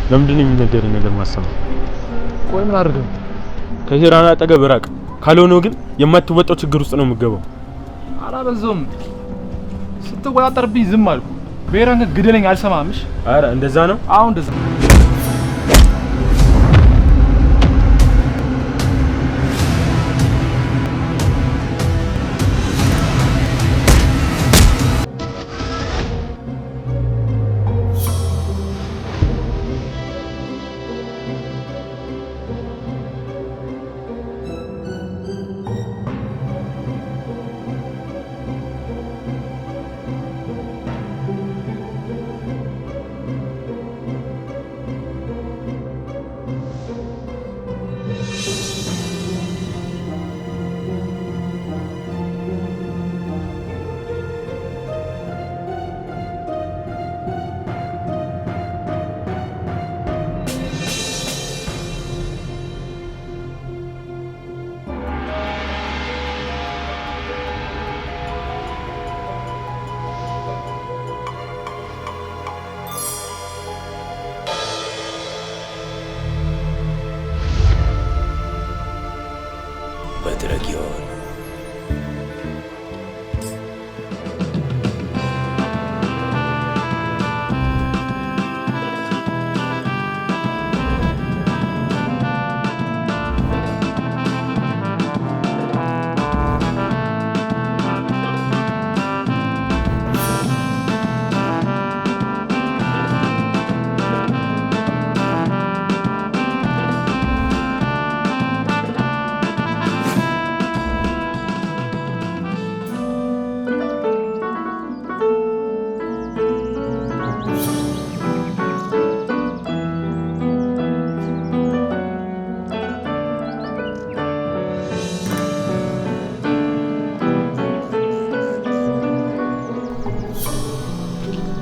ለምንድን ነው የሚነገረኝ ነገር ማሰማ? ቆይ ምን አድርገው? ከሂራን አጠገብ ራቅ። ካልሆነ ግን የማትወጣው ችግር ውስጥ ነው የምገባው። አላበዛውም። ስትቆጣጠርብኝ ዝም አልኩ። ብሔራን ግን ግደለኝ አልሰማምሽ። አረ እንደዛ ነው። አሁን እንደዛ በትረጊዮን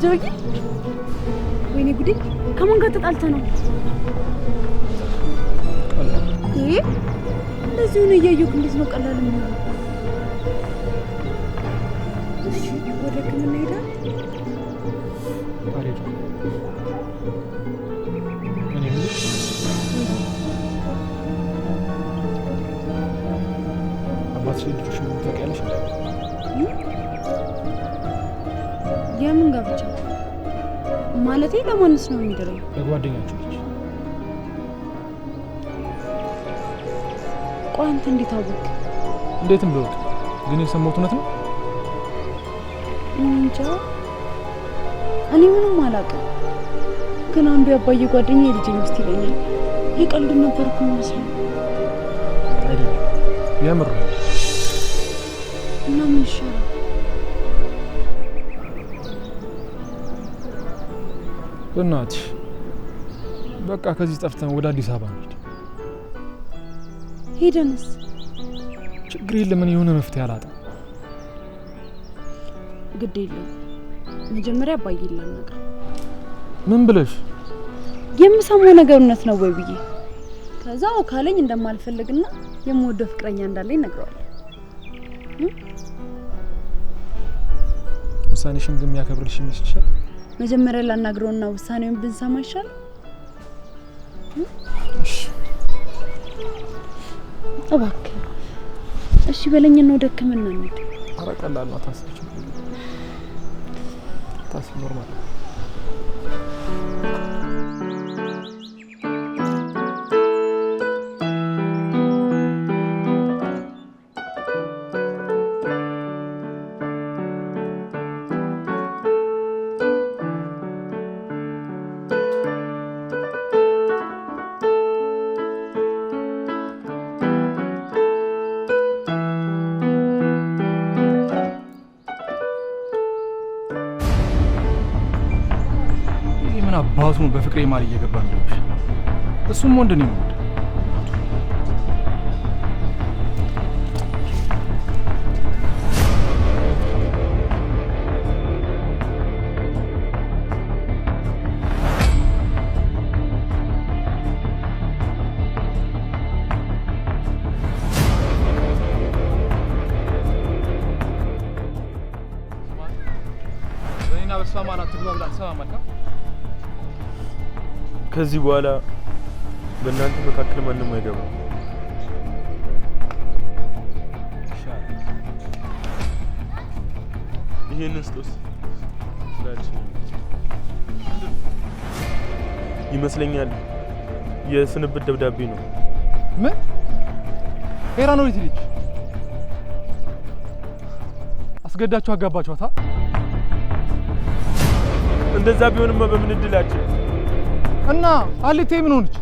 ጆጊ፣ ወይኔ ጉዴ! ከማን ጋር ተጣልተህ ነው? ይሄ እንደዚህ ሆነ እያየሁህ እንዴት ነው ቀላል የሚሆነው? እሺ ወደ ሕክምና ሄደሃል? አልሄድኩም። እኔ የምልሽ አባትሽ ልጆች ምን ታውቂያለሽ? የምን ጋብቻ? ማለቴ ለማንስ ነው የሚድረው? ለጓደኛችሁ ልጅ። ቆይ አንተ እንዴት አወቅ? እንዴትም ብወቅ ግን የሰማሁት እውነት ነው? እንጃ እኔ ምንም አላውቅም። ግን አንዱ የአባዬ ጓደኛ የልጄ ሚስት ይለኛል። የቀልዱን ነበር እኮ የሚመስለው። አይደለም፣ የምር ነው። እና ምን ይሻላል? በእናትሽ በቃ ከዚህ ጠፍተን ወደ አዲስ አበባ እንሂድ። ሄደንስ? ችግር የለም፣ እኔ የሆነ መፍትሄ አላጣም። ግድ የለም መጀመሪያ አባዬን ላናግረው። ምን ብለሽ? የምሰማው ነገር እውነት ነው ወይ ብዬ፣ ከዛ አዎ ካለኝ እንደማልፈልግና የምወደው ፍቅረኛ እንዳለኝ እነግረዋለሁ። ውሳኔሽን ግን የሚያከብርልሽ ይመስልሻል? መጀመሪያ ላናግረውና ውሳኔውን ብንሰማ ይሻላል። እሺ እባክህ እሺ በለኝና ወደ ሕክምና እንሂድ። ኧረ ቀላል ነው፣ አታስቢ፣ ችግር የለም። አታስቢ፣ normal ነው። ይህ ምን አባቱ ነው በፍቅሬ ማል እየገባ እንደውሽ? እሱም ወንድ ነው የሚወድ። በእኔና በእሷ መሀል አትግባ ብላ አትሰማም አልካ? ከዚህ በኋላ በእናንተ መካከል ማንም አይገባም። ይሄንን ስጦስ ስላልሽ ይመስለኛል የስንብት ደብዳቤ ነው። ምን ሄራን ወዴት ሄደች? አስገዳችሁ አጋባችኋታ? እንደዛ ቢሆንማ በምን እድላችን? እና አሊቴ ምን ሆነች?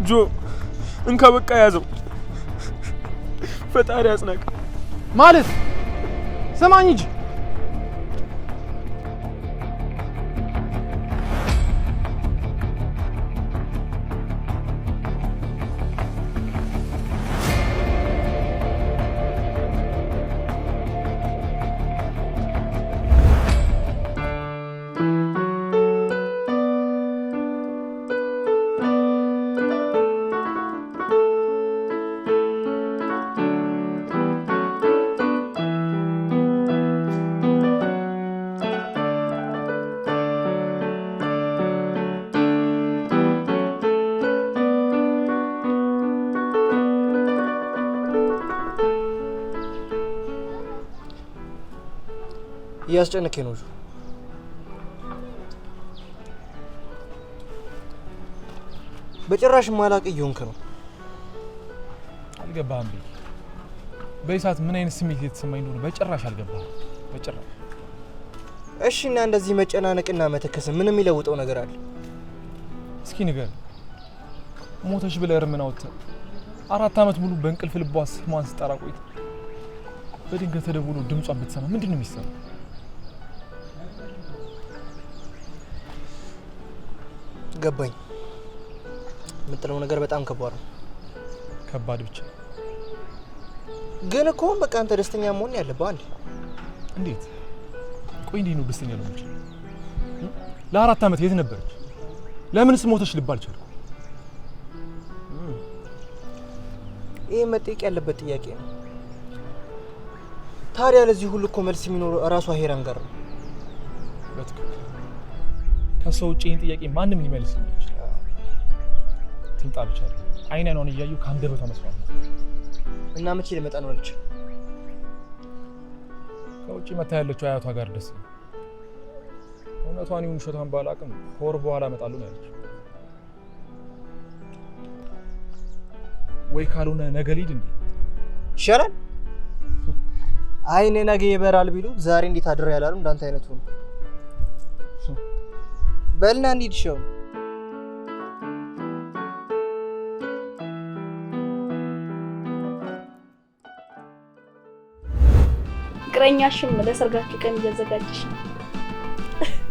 ጆ እንካ በቃ ያዘው። ፈጣሪ ያጽናቅ። ማለት ስማኝ እንጂ እያስጨነከኝ ነው። በጭራሽ ማላቅ እየሆንክ ነው። አልገባህም ቤኪ። በዚህ ሰዓት ምን አይነት ስሜት እየተሰማኝ እንደሆነ በጭራሽ አልገባህም። በጭራሽ። እሺ፣ እና እንደዚህ መጨናነቅና መተከስ ምን የሚለውጠው ነገር አለ? እስኪ ንገር፣ ሞተሽ ብለህ እርምን አውጥተህ 4 ዓመት ሙሉ በእንቅልፍ ልቧ ስሟን ስጠራ ቆይታ በድንገት ተደውሎ ድምጿን ብትሰማ ምንድን ነው የሚሰማው? ገባኝ። የምጥለው ነገር በጣም ከባድ ነው። ከባድ ብቻ ግን እኮ በቃ አንተ ደስተኛ መሆን ያለብህ። አንዴ እንዴት? ቆይ እንዴት ነው ደስተኛ ነው የምችለው? ለ4 ዓመት የት ነበረች? ለምንስ ሞተሽ ልባል ቻልኩ? ይሄ መጠየቅ ያለበት ጥያቄ ነው። ታዲያ ለዚህ ሁሉ እኮ መልስ የሚኖረው እራሷ ሄራን ጋር ነው። በትክክል ከሰው ውጭ ይህን ጥያቄ ማንም ሊመልስ ይችላል። ትምጣ ብቻ አይን አይኗን እያዩ ከአንደበቷ መስማት ነው። እና መቼ ልመጣ ነው አለች? ከውጭ መታ ያለችው አያቷ ጋር ደስ ነው። እውነቷን ይሁን ውሸቷን ባላውቅም ከወር በኋላ እመጣለሁ ነው ያለችው። ወይ ካልሆነ ነገ ልሂድ እንዴ? ይሻላል። አይኔ ነገ ይበራል ቢሉ ዛሬ እንዴት አድር ያላሉ እንዳንተ አይነቱ ነው። በልና እንሂድ። ሸው ፍቅረኛሽም ለሰርጋችሁ ቀን እያዘጋጀሽ ነው።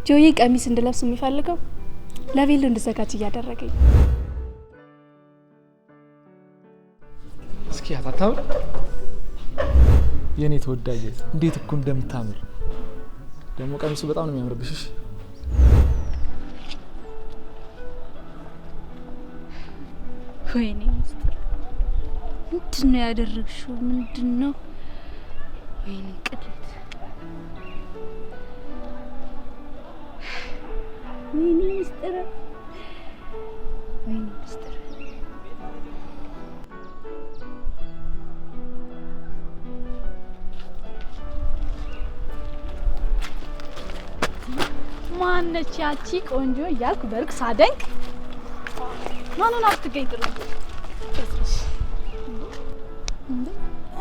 ጆዬ ቀሚስ እንድለብስ የሚፈልገው ለቬሎ እንድዘጋጅ እያደረገኝ። እስኪ አታታምር የኔ ተወዳጅ፣ እንዴት እኮ እንደምታምር ደግሞ ቀሚሱ በጣም ነው የሚያምርብሽ። እሺ ወይኔ ምስጢር፣ ምንድን ነው ያደረግሽው? ምንድን ነው? ወይኔ ቅሌት! ወይኔ ምስጢር! ወይኔ ምስጢር! ማነች ያቺ ቆንጆ እያልኩ በሩቅ ሳደንቅ ማንን አትገኝ ጥሩ።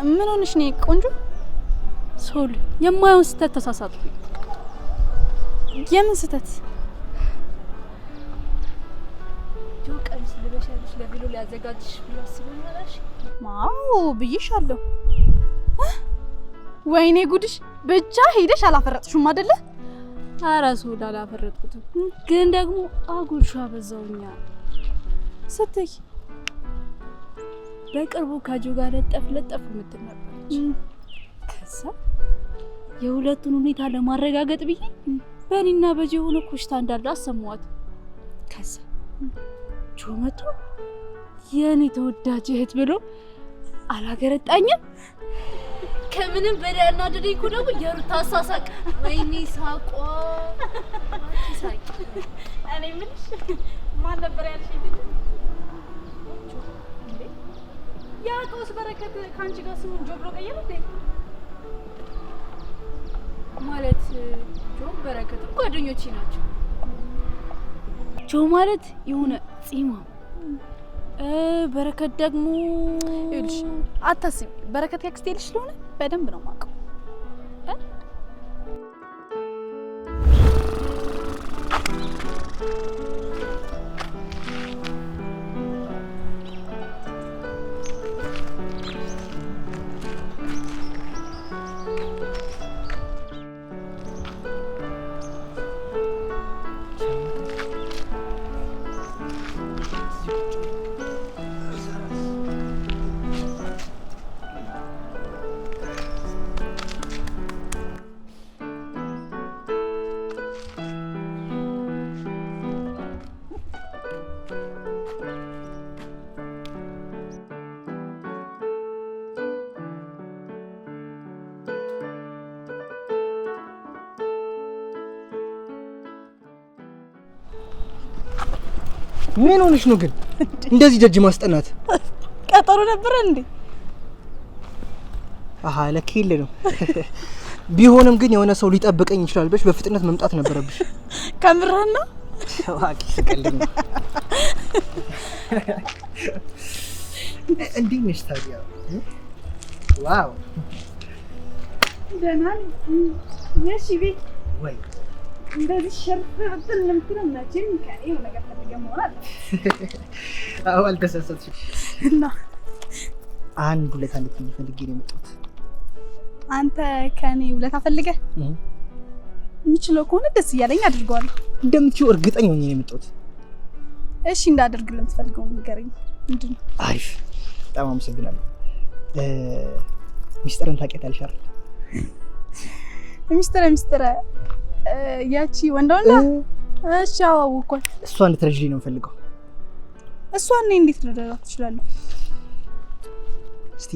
ምን ሆነሽ ነው ቆንጆ? ሶል የማየውን ስህተት ተሳሳትኩ። የምን ስህተት? ጆ ቀሚስ ልበሻለሽ ለቬሎ ሊያዘጋጅሽ ብሎ አስቦ ይሆናል። አዎ ብዬሻለሁ። ወይኔ ጉድሽ! ብቻ ሄደሽ አላፈረጥሽም አይደለ? ኧረ ሶል አላፈረጥኩትም፣ ግን ደግሞ አጉልሹ አበዛውኛ ስትይ በቅርቡ ከጆ ጋር ለጠፍ ለጠፍ የምትል ነበረች። ከዛ የሁለቱን ሁኔታ ለማረጋገጥ ብዬ በእኔና በጆ የሆነ ኮሽታ እንዳለ አሰማዋት። ከዛ ጆ መቶ የእኔ ተወዳጅ እህት ብሎ አላገረጣኝም። ከምንም በላይ ያናደደኝ እኮ ደግሞ የሩታ አሳሳቅ። ወይኔ ሳቋ! አንቺ ሳቂ። እኔ የምልሽ ማን ነበር ያልሽኝ? እንዴ ያ ቀውስ በረከት ከአንቺ ጋር ስሙን ጆ ብሎ ቀየረ እንዴ? ማለት ጆ በረከትም ጓደኞቼ ናቸው። ጆ ማለት የሆነ ጺማ፣ በረከት ደግሞ ይኸውልሽ አታስቢ፣ በረከት ያክስቴ ልጅ ስለሆነ በደንብ ነው የማውቀው። ምን ሆነሽ ነው ግን እንደዚህ ደጅ ማስጠናት? ቀጠሮ ነበረ እንዴ? አሃ ለካ የለ ነው። ቢሆንም ግን የሆነ ሰው ሊጠብቀኝ ይችላል ብለሽ በፍጥነት መምጣት ነበረብሽ። ከምርህን ነው? እባክሽ ስቀልድ ነው። እንዴት ነሽ ታዲያ? Wow ደህና ነኝ። እሺ ቤት ወይ እንደዚህ ሸርፍ ብትል ነው የምትለው። መቼም ከእኔ የሆነ ነገር ፈልገህ መሆን አለበት። አዎ አልተሳሳትሽም። እና አንድ ውለታ እንድትይኝ ፈልጌ ነው የመጣሁት። አንተ ከእኔ ውለታ ፈልገህ? የምችለው ከሆነ ደስ እያለኝ አድርገዋለሁ። እንደምትችይው እርግጠኛ ሆኜ ነው የመጣሁት። እሺ እንዳደርግልህ የምትፈልገውን ንገረኝ። ምንድን ነው? አሪፍ፣ በጣም አመሰግናለሁ። ሚስጥርን ታውቂያታለሽ አይደል? ሚስጥረ ሚስጥረ ያቺ ወንዳ ወንዳ? እሺ አዎ አወኳት። እሷ እንድትረጂልኝ ነው የምፈልገው። እሷን እኔ እንዴት ልረዳት እችላለሁ? እስቲ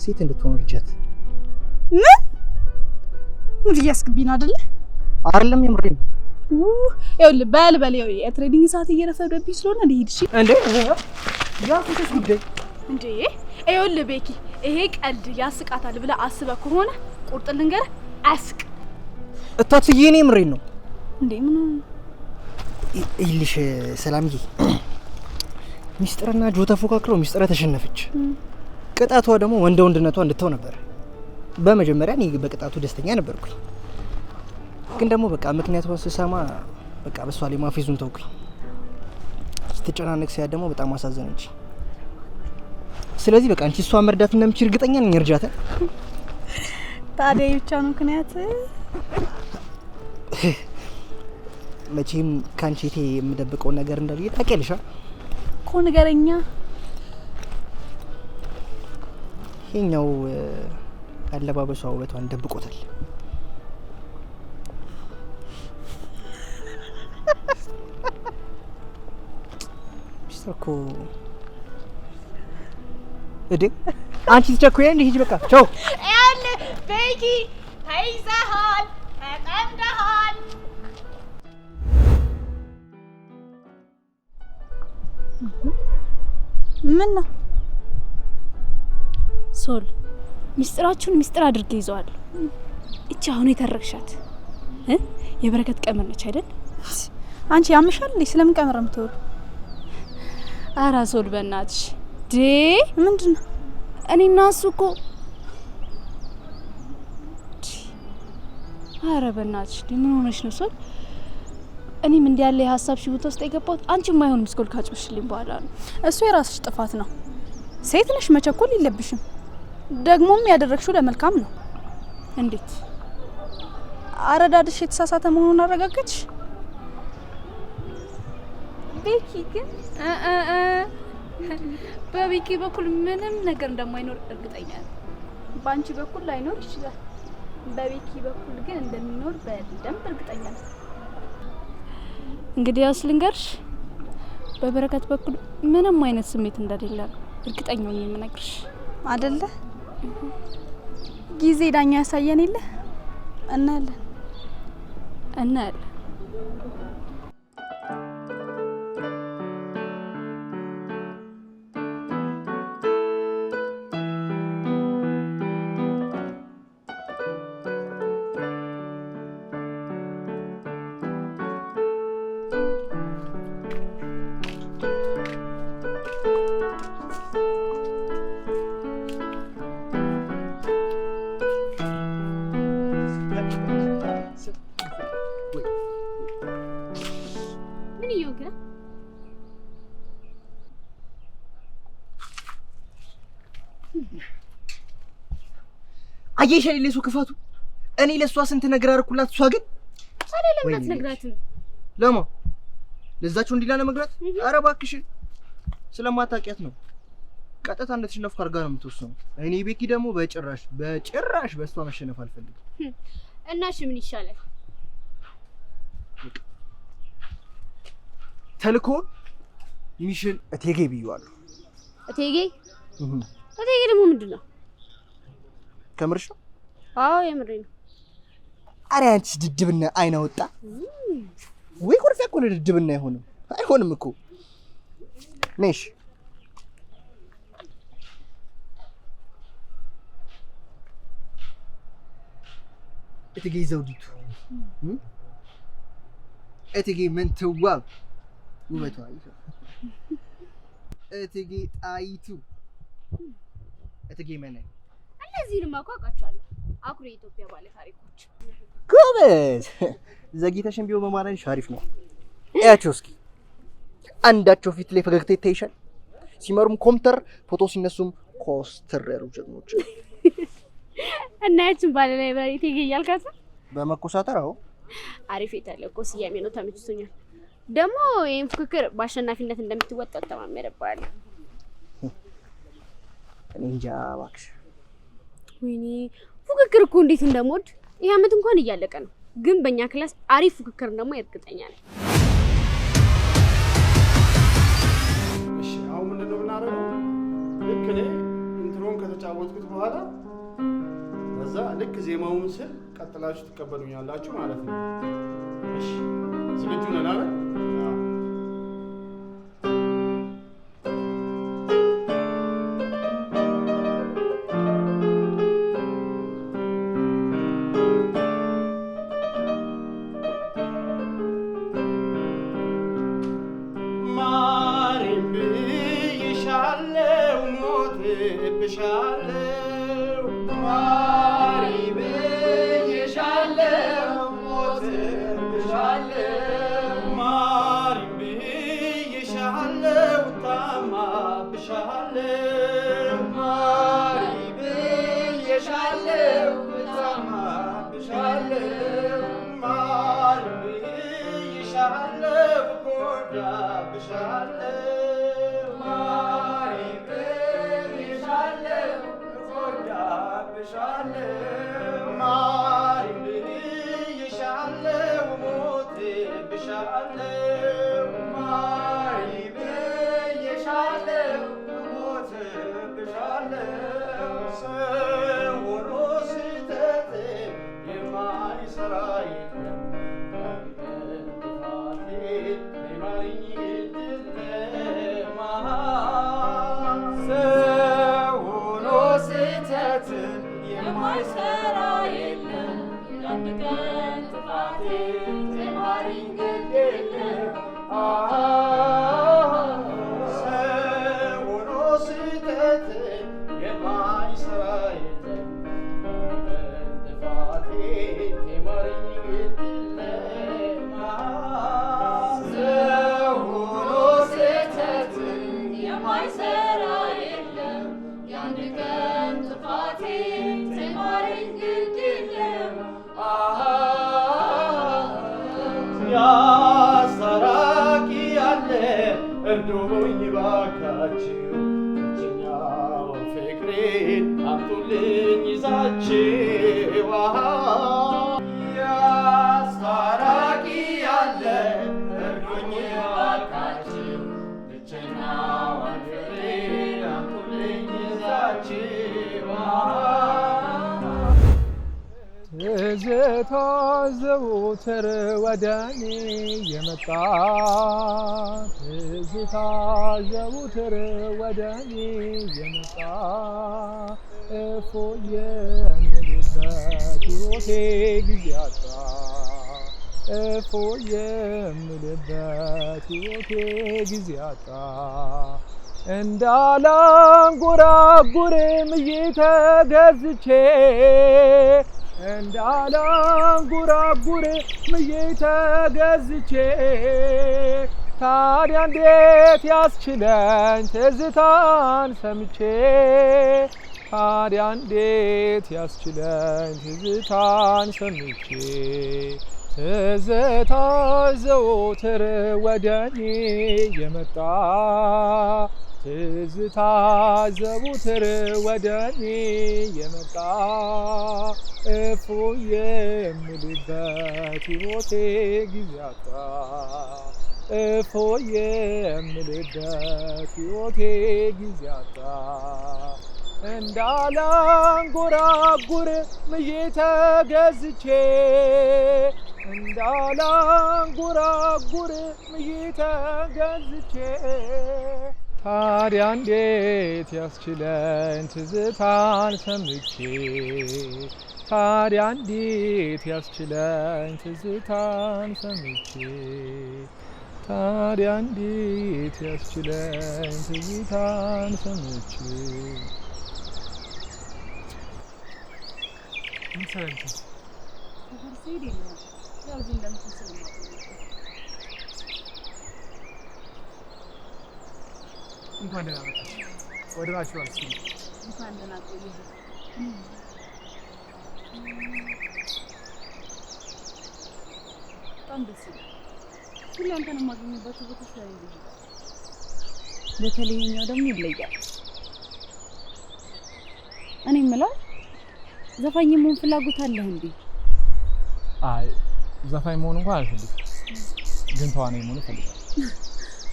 ሴት እንድትሆን እርጃት። ምን mood እያስገቢኝ ነው አይደለ? አይደለም የምሬን ነው። ይኸውልህ በል በል፣ ይኸውልህ የ training ሰዓት እየረፈደብኝ ስለሆነ ልሂድ። እሺ እንዴ ያ ፎቶስ ጉዳይ እንዴ ይኸውልህ ቤኪ፣ ይሄ ቀልድ ያስቃታል ብለህ አስበህ ከሆነ ቁርጥ ልንገርህ፣ አያስቅ። እታትዬ እኔ የምሬን ነው። እንዴ ምን ይኸውልሽ ሰላምዬ፣ ሚስጥርና ጆ ተፎካክረው ሚስጥረ ተሸነፈች። ቅጣቷ ደግሞ ወንደ ወንድነቷ እንድተው ነበር። በመጀመሪያ እኔ በቅጣቱ ደስተኛ ነበርኩኝ፣ ግን ደግሞ በቃ ምክንያቷን ስሰማ በቃ በሷ ላይ ማፌዙን ተውኩኝ። ስትጨናነቅ ሲያት ደግሞ በጣም አሳዘነች። ስለዚህ በቃ አንቺ እሷን መርዳት እንደምችል እርግጠኛ ነኝ። እርጃተ ታዲያ የብቻ ነው ምክንያት? መቼም ካንቺ እቴ የምደብቀውን ነገር እንዳለ ታውቂያለሽ እኮ ንገረኛ። ይሄኛው አለባበሷ ውበቷን ደብቆታል። ሚስተር እኮ እንዴ አንቺ ትቸኩይ እንዴ? ሂጂ በቃ ቻው። ይኸውልህ ቤኪ ተይዘሃል፣ ተጠምደሃል። ምን ነው ሶል፣ ሚስጥራችሁን ሚስጥር አድርጌ ይዘዋለሁ። እቺ አሁን የተረክሻት የበረከት ቀመር ነች አይደል? አንቺ ያምሻል እንዴ? ስለምን ቀመር ነው የምትወሩ? ኧረ ሶል በእናትሽ ዴ ምንድን ነው? እኔና እሱ እኮ ኧረ በእናትሽ ምን ሆነሽ ነው ሶል? እኔም እንዲህ ያለ የሀሳብ ሽውታ ውስጥ የገባሁት አንቺ የማይሆን missed call ካጮሽልኝ በኋላ ነው። እሱ የራስሽ ጥፋት ነው። ሴት ነሽ፣ መቸኮል የለብሽም። ደግሞም ያደረግሽው ለመልካም ነው። እንዴት? አረዳድሽ የተሳሳተ መሆኑን አረጋገጥሽ? ቤኪ ግን በቤኪ በኩል ምንም ነገር እንደማይኖር እርግጠኛ ነኝ። በአንቺ በኩል ላይኖር ይችላል፣ በቤኪ በኩል ግን እንደሚኖር በደንብ እርግጠኛ ነኝ። እንግዲህ ያው ልንገርሽ፣ በበረከት በኩል ምንም አይነት ስሜት እንደሌለ ነው እርግጠኛ ሆኜ የምነግርሽ። አይደለ? ጊዜ ዳኛ ያሳየን የለ እናያለን እናያለን። ምን እየሆንክ ነው? አየሽ አይደል የሰው ክፋቱ። እኔ ለእሷ ስንት ነገር አደረኩላት፣ እሷ ግን ታዲያ ለምን ወይኔ አትነግራትም? ለማ ለዛችሁ እንዲላ ለመግራት። ኧረ እባክሽ ስለማታውቂያት ነው። ቀጥታ እንደተሸነፍኩ አድርጋ ነው የምትወስነው። እኔ ቤኪ ደግሞ በጭራሽ በጭራሽ በእሷ መሸነፍ አልፈልግም። እና እሺ ምን ይሻላል? ተልእኮውን mission እቴጌ ብዬዋለሁ። እቴጌ እቴጌ ደግሞ ምንድን ነው? ከምርሽ ነው? አዎ የምሬ ነው። አረ አንቺስ ድድብና አይን አወጣ ወይ ቁርፊያ እኮ ነው ድድብና። አይሆንም አይሆንም እኮ ነሽ። እቴጌ ዘውዲቱ፣ እቴጌ ምንትዋብ ውበቷ፣ እቴጌ ጣይቱ፣ እቴጌ መነን። እነዚህንማ እኮ አውቃቸዋለሁ። አኩሪ የኢትዮጵያ ባለ ታሪኮች። ጎበዝ ዘግይተሽም ቢሆን መማረንሽ አሪፍ ነው። እያቸው እስኪ አንዳቸው ፊት ላይ ፈገግታ ይታይሻል። ሲመሩም ኮምተር፣ ፎቶ ሲነሱም ኮስተር ያሉ ጀግኖች። እና ያችን ባለ library እቴጌ እያልካት ነው? በመኮሳተር አዎ። አሪፍ የተልእኮ ስያሜ ነው፣ ተመችቶኛል። ደግሞ ይህን ፉክክር በአሸናፊነት እንደምትወጣ እተማመንብሃለሁ። እኔ እንጃ እባክሽ። ወይኔ ፉክክር እኮ እንዴት እንደምወድ! ይህ አመት እንኳን እያለቀ ነው፣ ግን በእኛ class አሪፍ ፉክክር ደግሞ እርግጠኛ ነኝ። እሺ አሁን ምንድን ነው የምናደርገው? ልክ እኔ intro ን ከተጫወትኩት በኋላ ከዛ ልክ ዜማውን ስል ቀጥላችሁ ትቀበሉኛላችሁ ማለት ነው። እሺ ዝግጁ ነን አይደል? ማሪም ብዬሻለው ሞትብሻለው፣ ማሪ ብዬሻለው ሞትብሻለው፣ ማሪ ብዬሻለው ታማብሻለው፣ ማሪ ብዬሻለው ታማብሻለው፣ ማሪ ብዬሻለው ጎዳብሻለው፣ ማሪ ብዬሻለው ጎዳብሻለው፣ ማሪ ብዬሻለው ሞትብሻለው፣ ማሪ ብዬሻለው ሞትብሻለው። ሰው ሆኖ ስህተት የማይሰራ የለም። ሰው ሆኖ ስህተትን የማይሰራ የለም። የአንድ ቀን ጥፋቴ ተማሪኝ ግድ የለም። ሰው ሆኖ ስህተትን የማይሰራ የለም። የአንድ ቀን ጥፋቴ ተማሪኝ ግድ የለም። ሰው ሆኖ ስህተትን የማይሰራ የለም። የአንድ ቀን ጥፋቴ ተማሪኝ ግድ የለም። ያስታራቂ ያለ እርዱኝ ባካችሁ፣ ብቸኛው ፍቅሬን አምጡልኝ ይዛችሁ። ያስታራቂ ያለ እርዱኝ ባካችሁ፣ ብቸኛዋን ፍቅሬን አምጡልኝ ይዛችሁ። ትዝታ ዘወትር ወደኔ የመጣ፣ ትዝታ ዘወትር ወደኔ የመጣ፣ እፎይ የምልበት ሕይወቴ ጊዜ አጣ፣ እፎይ የምልበት ሕይወቴ ጊዜ አጣ። እንዳላንጎራጉርም እየተገዝቼ፣ እንዳላንጎራጉርም እየተገዝቼ፣ ታዲያ እንዴት ያስችለኝ ትዝታን ሰምቼ፣ ታዲያ እንዴት ያስችለኝ ትዝታን ሰምቼ። ትዝታ ዘወትር ወደኔ የመጣ፣ ትዝታ ዘወትር ወደኔ የመጣ፣ እፎይ የምልበት ሕይወቴ ጊዜ አጣ፣ እፎይ የምልበት ሕይወቴ ጊዜ አጣ። እንዳላንጎራጉር ምዬ ተገዝቼ፣ እንዳላንጎራጉር ምዬ ተገዝቼ፣ ታዲያ እንዴት ያስችለኝ ትዝታን ሰምቼ፣ ታዲያ እንዴት ያስችለኝ ትዝታን ሰምቼ፣ ታዲያ እንዴት ያስችለኝ ትዝታን ሰምቼ። ምን ትሰሪያለሽ? ሰፈር ስሄድ የለህም። ያው እዚህ እንደምትውል ስለማውቅ ነው የመጣሁት። እንኳን ደህና መጣሽ ወደ ናቹራል ስቱዲዮ። እንኳን ደህና ቆየህ። በጣም ደስ ይላል። ሁሌ አንተን የማገኝባቸው ቦታዎች ለእኔ ልዩ ናቸው። በተለይ ይኸኛው ደግሞ ይለያል። እኔ የምለው ዘፋኝ የመሆን ፍላጎት አለህ እንዴ? አይ፣ ዘፋኝ መሆን እንኳን አልፈልግም፣ ግን ተዋናይ መሆን እፈልጋለሁ።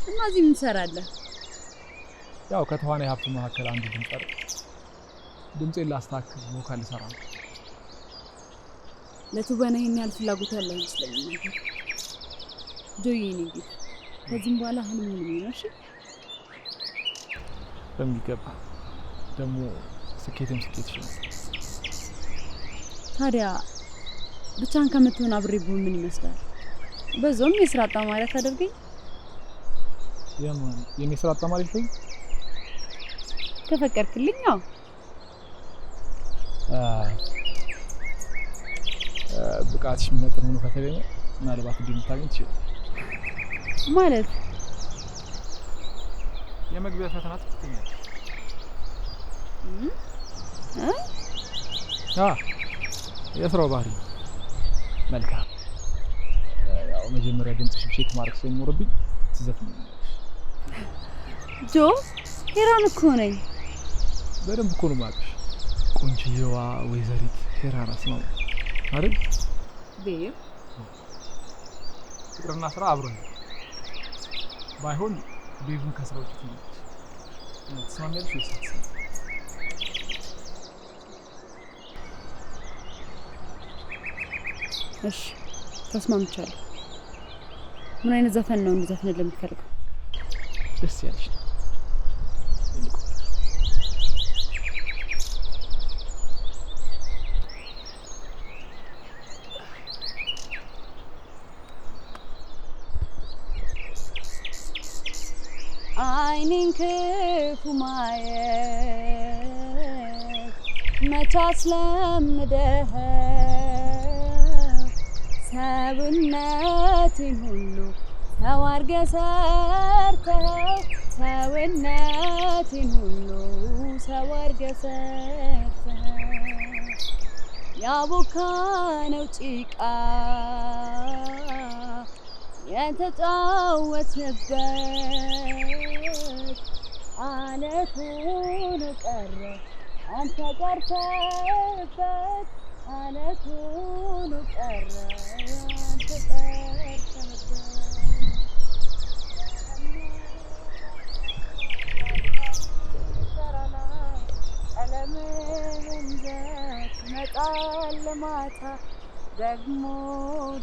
እና እዚህ ምን ትሰራለህ? ያው ከተዋናይ ሀብቱ መካከል አንዱ ድምፅ አይደል? ድምፄን ላስተካክል vocal ልሰራ ነው። ለትወና ይሄን ያህል ፍላጎት ያለህ አይመስለኝም ነበር። ጆዬ፣ የኔ ጌታ፣ ከዚህም በኋላ ህልም ህልሜ ነው። እሺ? በሚገባ። ደግሞ ስኬቴም ስኬትሽ ነው። ታዲያ ብቻህን ከምትሆን አብሬ ብሆን ምን ይመስላል? በዛውም የስራ አጣማሪ አታደርገኝ? የማን? የኔ ስራ አጣማሪ ልትሆኝ? ከፈቀድክልኝ። አዎ። ብቃትሽ የሚመጥን ሆኖ ከተገኘ ምናልባት እድል ልታገኝ ትችላለሽ። ማለት? የመግቢያ ፈተና ትፈተኛለሽ። እ? የስራው ባህሪ ነው። መልካም። ያው መጀመሪያ ድምፅሽን check ማድረግ ስለሚኖርብኝ ትዘፍኛለሽ። ጆ፣ ሄራን እኮ ነኝ። በደንብ እኮ ነው የማውቅሽ። ቆንጅየዋ ወይዘሪት ሄራን አስማማው አይደል? Babe። ፍቅርና ስራ አብሮ ነው። ባይሆን babe ን ከስራ ውጭ ትሆናለች። ትስማሚያለሽ ወይስ አትስማሚም? እሺ፣ ተስማምቻለሁ። ምን አይነት ዘፈን ነው እንድዘፍንልህ የምትፈልገው? ደስ ያለሽ ነው። አይኔን ክፉ ማየት መች አስለምደኸው፣ ሰውነቴን ሁሉ ሰው አድርገህ ሰርተኸው፣ ሰውነቴን ሁሉ ሰው አድርገህ ሰርተኸው፣ ያቦካነው ጭቃ የተጫወትንበት አለት ሆኖ ቀረ አንተ ቀርተህበት፣ አለት ሆኖ ቀረ አንተ ቀርተህበት። ቀለምህን ይዘህ ትመጣለህ ማታ። ደግሞ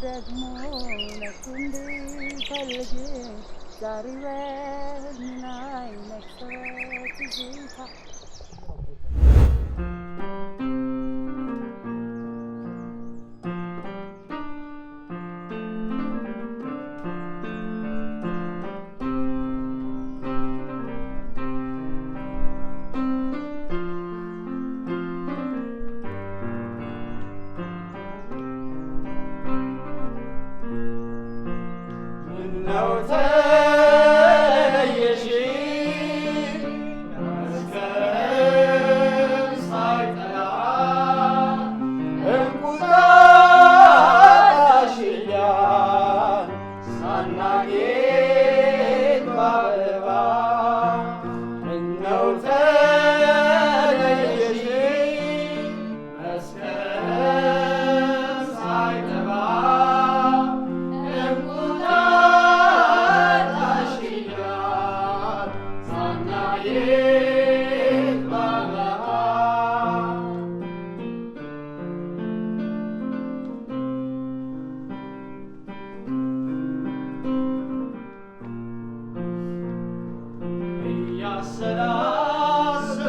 ደግሞ ነፍሱ እንድፈልግ ዛሬ በሕልሜ ላይ ነግሶ ትዝታ። ምነው ተለየሽ መስከረም ሳይጠላ እንቁጣጣሽ እያልን ሳናጌጥ በአበባ። ምነው ተለየሽ መስከረም ሳይጠባ እንቁጣጣሽ እያልን ሳናጌጥ በአበባ።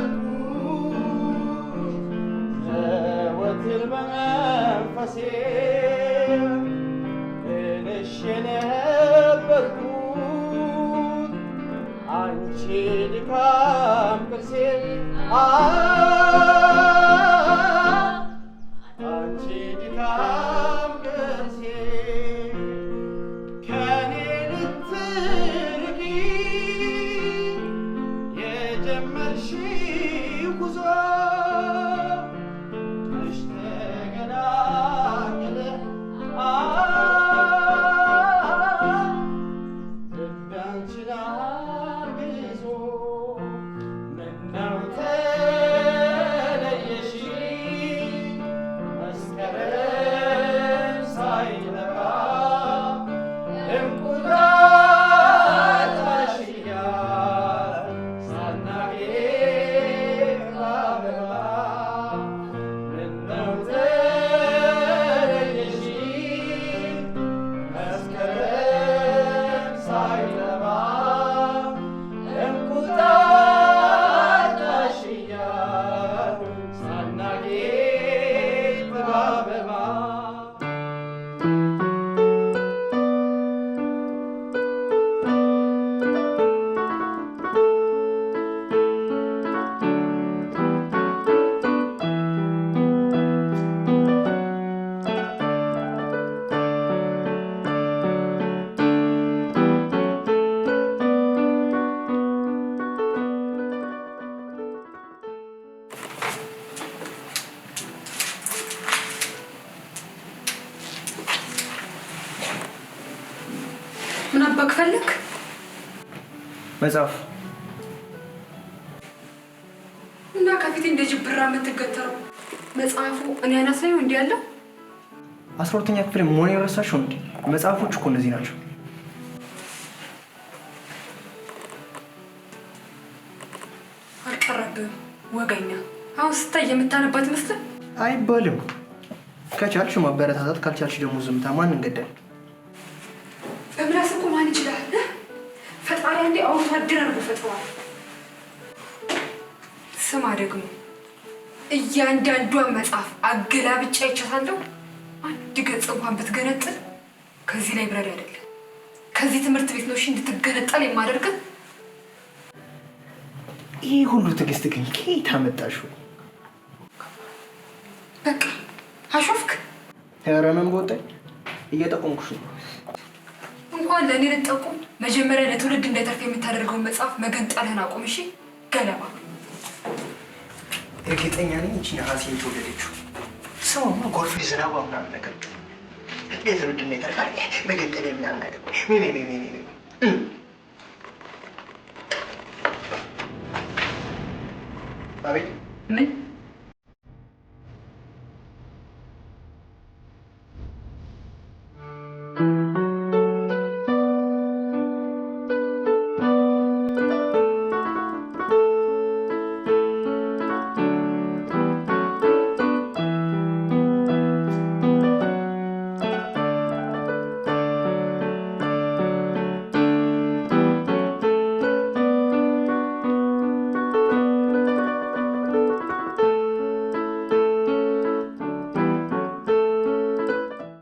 እያሰላሰልኩት ዘወትር በመንፈሴ እልሽ የነበርኩት አንቺ ድካም ቅርሴ፣ አንቺ ድካም ቅርሴ ከኔ ልትርቂ የጀመርሽው ጉዞ መች ተገላገለ? ልቤ አንቺን አርግዞ። ምነው ተለየሽ መስከረም ሳይጠባ እንቁጣጣሽ እያልን ሳናጌጥ በአበባ። ምነው ተለየሽ መስከረም ሳይጠባ እንቁጣጣሽ እያልን ሳናጌጥ በአበባ። ምን አባክ ፈለክ? መጽሐፍ። እና ከፊቴ እንደ ጅብራ የምትገተረው መጽሐፉ እኔ አናት ላይ ነው እንዲህ ያለው? 12ኛ ክፍል መሆን የረሳሽው እንዴ? መጽሐፎች እኮ እነዚህ ናቸው። አልቀረብህም ወገኛ። አሁን ስታይ የምታነባት ይመስላል። አይባልም። ከቻልሽ ማበረታታት፣ ካልቻልሽ ደግሞ ዝምታ። ማን እንገዳል? በምላስ እኮ ማን ይችላል? እ? ፈጣሪ አንዴ አውርቶ አድር አድርጎ ፈጥሯል። ስማ ደግሞ እያንዳንዷን መጽሐፍ አገላብጫ አይቻታለሁ። አንድ ገጽ እንኳን ብትገነጥል ከዚህ library አይደለም ከዚህ ትምህርት ቤት ነው እሺ እንድትገነጠል የማደርግህ። ይህ ሁሉ ትዕግስት ግን ከየት አመጣሽው? በቃ አሾፍክ። ኧረ ምን በወጣኝ፣ እየጠቆምኩሽ ነው። እንኳን ለእኔ ልጠቁም፣ መጀመሪያ ለትውልድ እንዳይተርፍ የምታደርገውን መጽሐፍ መገንጠልህን አቁም። እሺ ገለባ። እርግጠኛ ነኝ ይቺ ነሐሴ የተወለደችው ስማማ ጎርፍ ዝናቧ ምናምን ነገር ለትውልድ እንዳይተርፋል መገንጠል ምናምን ነገር ሚ ሚ ሚ ሚ ሚ። አቤት። ምን?